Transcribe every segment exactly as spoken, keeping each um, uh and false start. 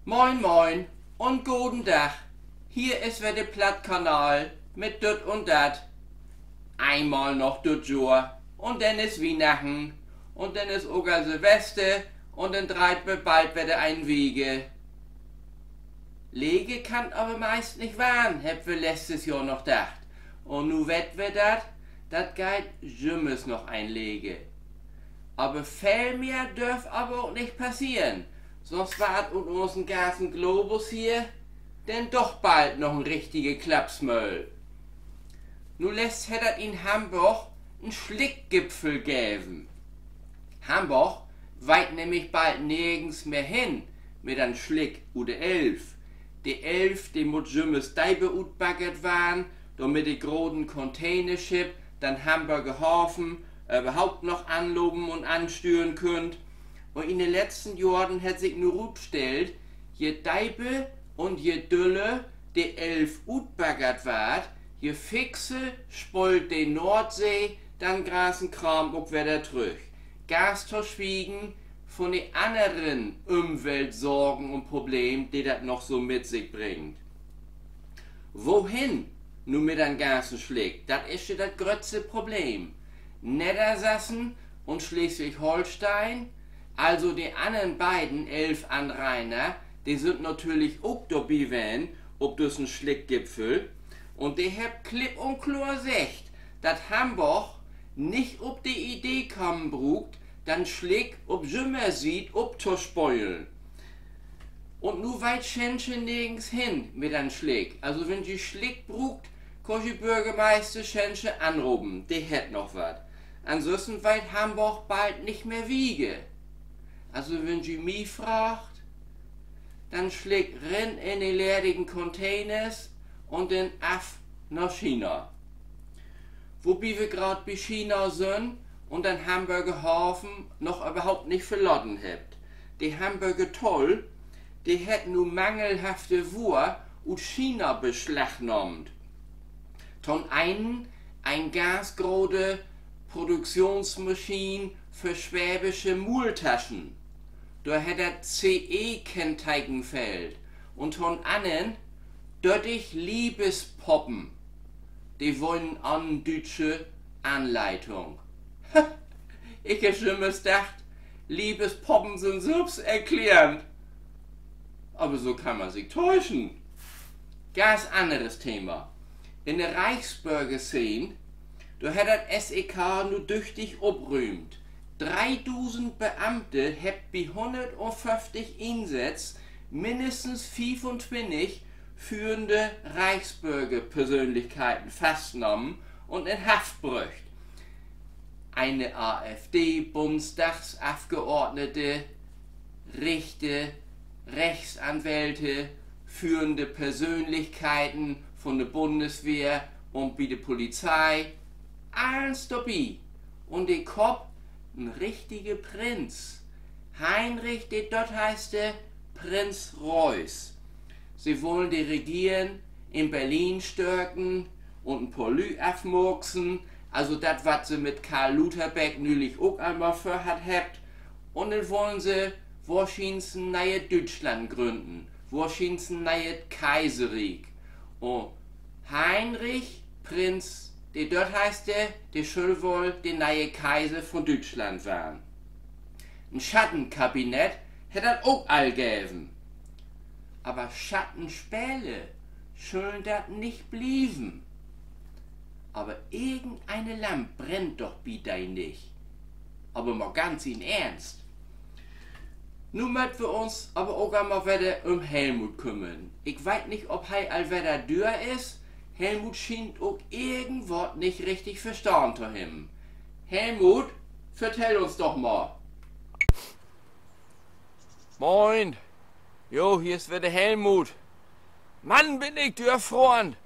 Moin, moin un goden Dag. Hier is wedder de Plattkanal mit Düt un Dat. Eenmal noch düt Johr un denn is Wiehnachten un denn is ok al Silvester un denn dreiht wi bald wedder een Wiege. Leger kann 't aver meist nich warrn, hebbt wi letztes Johr noch dacht. Un nu weet wi dat, dat geiht jümmers noch een leger. Aver veel mehr dörf aver ok nich passeren, sünst warrt ut unsen ganzen Globus hier denn doch bald noch en richtige Klapsmöhl. Nu letzt hett dat in Hamborg en Slickgipfel geven. Hamborg weet nämlich bald nirgends mehr hen mit den Slick ut de Elv. De Elv, de mutt jümmers deper utbaggert warrn, dormit de groten Containerschipp den Hamborger Haven överhaupt noch anlopen un anstüren köönt. Un in de letzten Johren hett sik nu rutstellt, je deper un je düller de Elv utbaggert warrt, je fixer spöölt de Noordsee den ganzen Kraam ok wedder trüch. Ganz to swiegen von de anneren Ümweltsorgen un Problemen, de dat noch so mit sik bringt. Wohen nu mit den ganzen Slick? Dat is ja dat gröttste Problem. Neddersassen un Sleswig-Holsteen, also de annern beiden Elvanrainer, de sünd natürlich ok dorbi ween op düssen Slickgipfel. Un de hebbt klipp un kloor seggt, dat Hamborg nich op de Idee kamen bruukt, den Slick op jümmer Siet optospölen. Un nu weet Schenche nirgends hen mit den Slick. Also, wenn ji Slick bruukt, köönt ji Börgermeister Schenche anropen, de hett noch wat. Ansünsten weet Hamborg bald nich mehr wieder. Also, wenn ji mi fraagt, denn Slick rin in de ledigen Containers un denn af na China. Wobi wi graad bi China sünd un den Hamborger Haven noch överhaupt nich verlaten hebbt. De Hamborger Toll, de hett nu mangelhafte Wohr ut China beslagnahmt. To'n enen en ganz grote Produktionsmaschien för swaabsche Muultaschen. Dor hett dat C E-Kennteken fehlt. Un to'n annern dörtig Liebespoppen. De weren ahn düütsche Anleitung. Ik heff jümmers dacht, Liebespoppen sünd sülvsterklärend. Aver so kann man sik täuschen. Ganz anneres Thema. In de Reichsbörgerszeen, dor hett dat S E K nu düchtig oprüümt. Dreedusend Beamte hebbt bi hunnertföfftig Insätz minnestens fiefuntwintig führende Reichsbörgerpersönlichkeiten fastnahmen un in Haft bröcht. Ene AfD-Bunnsdagsafgeordnete, Richter, Rechtsanwälte, führende Persönlichkeiten von de Bundeswehr un bi de Polizei, allens dorbi. Un de Kopp, en richtige Prinz. Heinrich de Dörteihnste, Prinz Reuß. Se wullen de Regeren in Berlin störten un en poor Lüüd afmurksen. Also dat, wat se mit Karl Lauterbach nülich ok al mal vörhatt hebbt. Un denn wullen se wohrschienlich en nee'et Düütschland gründen, wohrschienlich en nee'et Kaiserriek. Un Heinrich, Prinz de Dörteihnste, de schull woll de nee'e Kaiser von Düütschland warrn. En Schattenkabinett hett dat ok al geven. Aver Schattenspelen schullen dat nich blieven. Aver irgendene Lamp brennt doch bi de nich. Aver mal ganz in Eernst. Nu mööt wi uns aver ok al mal wedder üm Helmut kümmern. Ik weet nich, of he al wedder dör is. Helmut schient ok irgendwat nich richtig verstahn to hebben. Helmut, vertell uns doch mal. Moin. Jo, hier is wedder Helmut. Mann, bün ik dörfroren.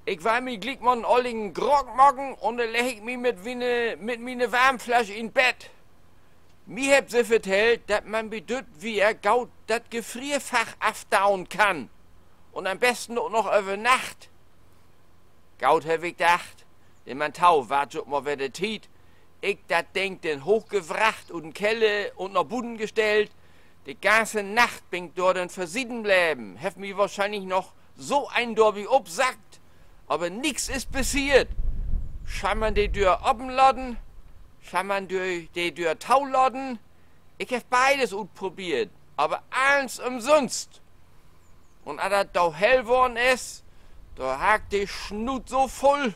Ik will mi gliek mal en olligen Grog maken un denn legg ik mi mit miene, mit miene Warmflasch in Bett. Mi hebbt se vertellt, dat man bi düt Weer goot dat Gefrierfach afdauen kann. Un an'n besten ok noch över Nacht. Goot, heff ik dacht, denn man tau, warrt jo ok mal wedder Tiet. Ik dat Ding denn hoochwracht ut den Keller un na buten stellt. De ganze Nacht bün ik dor denn vör sitten bleven, heff mi wohrschienlich noch so een dorbi opsackt, aver nix is passeert. Schall man de Döör open laten? Schall man de, de Döör to laten? Ik heff beides utprobeert, aver allens ümsünst. Un as dat do hell worrn is, dor harr ik de Snuut so vull,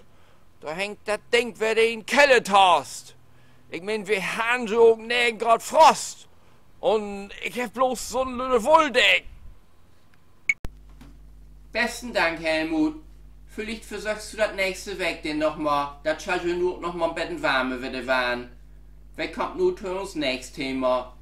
dor hängt dat Ding wedder in Keller fast. Ik meen, wi harrn jo ok negen Graad Frost. Un ik heff bloots so'n lütt Wulldeek. Besten Dank, Helmut. Villicht versöchst du dat nächste Week denn noch mal. Dat schall jo nu ok noch mal 'n beten warmer wedder warrn. Wi kaamt nu to uns nächst Thema: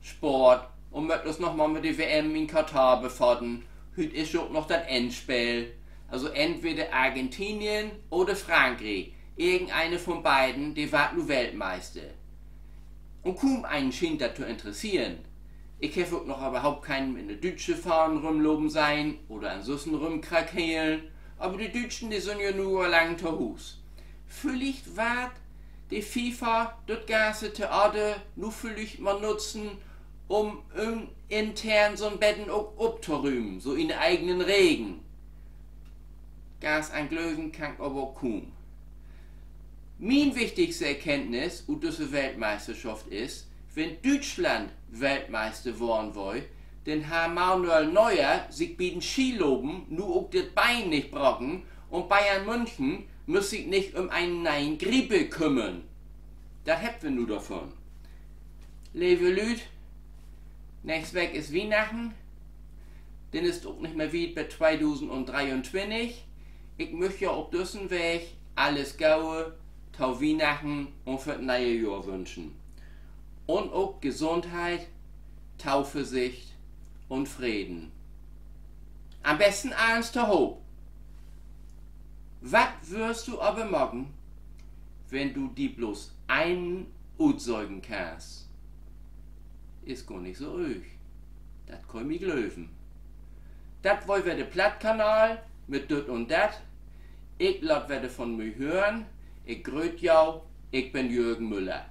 Sport, un mööt uns noch mal mit de W M in Katar befaten. Hüüt is jo ok noch dat Endspeel. Also entweder Argentinien oder Frankriek. Irgendeen von beiden, de warrt nu Weltmeister. Un kuum een schient dat to interesseren. Ik heff ok noch överhaupt kenen mit 'ne düütsche Fahn rümlopen sehn oder ansünsten rümkrakeelen. Aver de Düütschen, de sünd ja nu al lang to Huus. Villicht warrt de FIFA dat ganze Theater nu villicht mal nutzen, üm, üm intern so'n beten ok optorümen, so in de egen Regen. Ganz an glöven kann ik aver ok kuum. Mien wichtigste Erkenntnis ut düsse Weltmeisterschaft is, wenn Düütschland Weltmeister worrn weer, denn harr Manuel Neuer sik bi den Skilopen nu ok dat Been nich braken un Bayern München müss sik nich üm enen ne'en Grieper kümmern. Dat hebbt wi nu dorvun. Leve Lüüd, nächst Week is Wiehnachten. Denn is 't ok nich mehr wiet bet tweedusendundreeuntwintig. Ik müch jo op düssen Weg alles Gode to Wiehnachten un för't ne'e Johr wünschen. Un ok Gesundheit, Toversicht un Freden. An'n besten allens tohoop. Wat wörrst du aver maken, wenn du di bloots een utsöken kannst? Is gor nich so öög. Dat köönt wi glöven. Dat weer wedder de Plattkanal mit Düt un Dat. Ik laat wedder von mi hören. Ik grööt jo. Ik bün Jürgen Müller.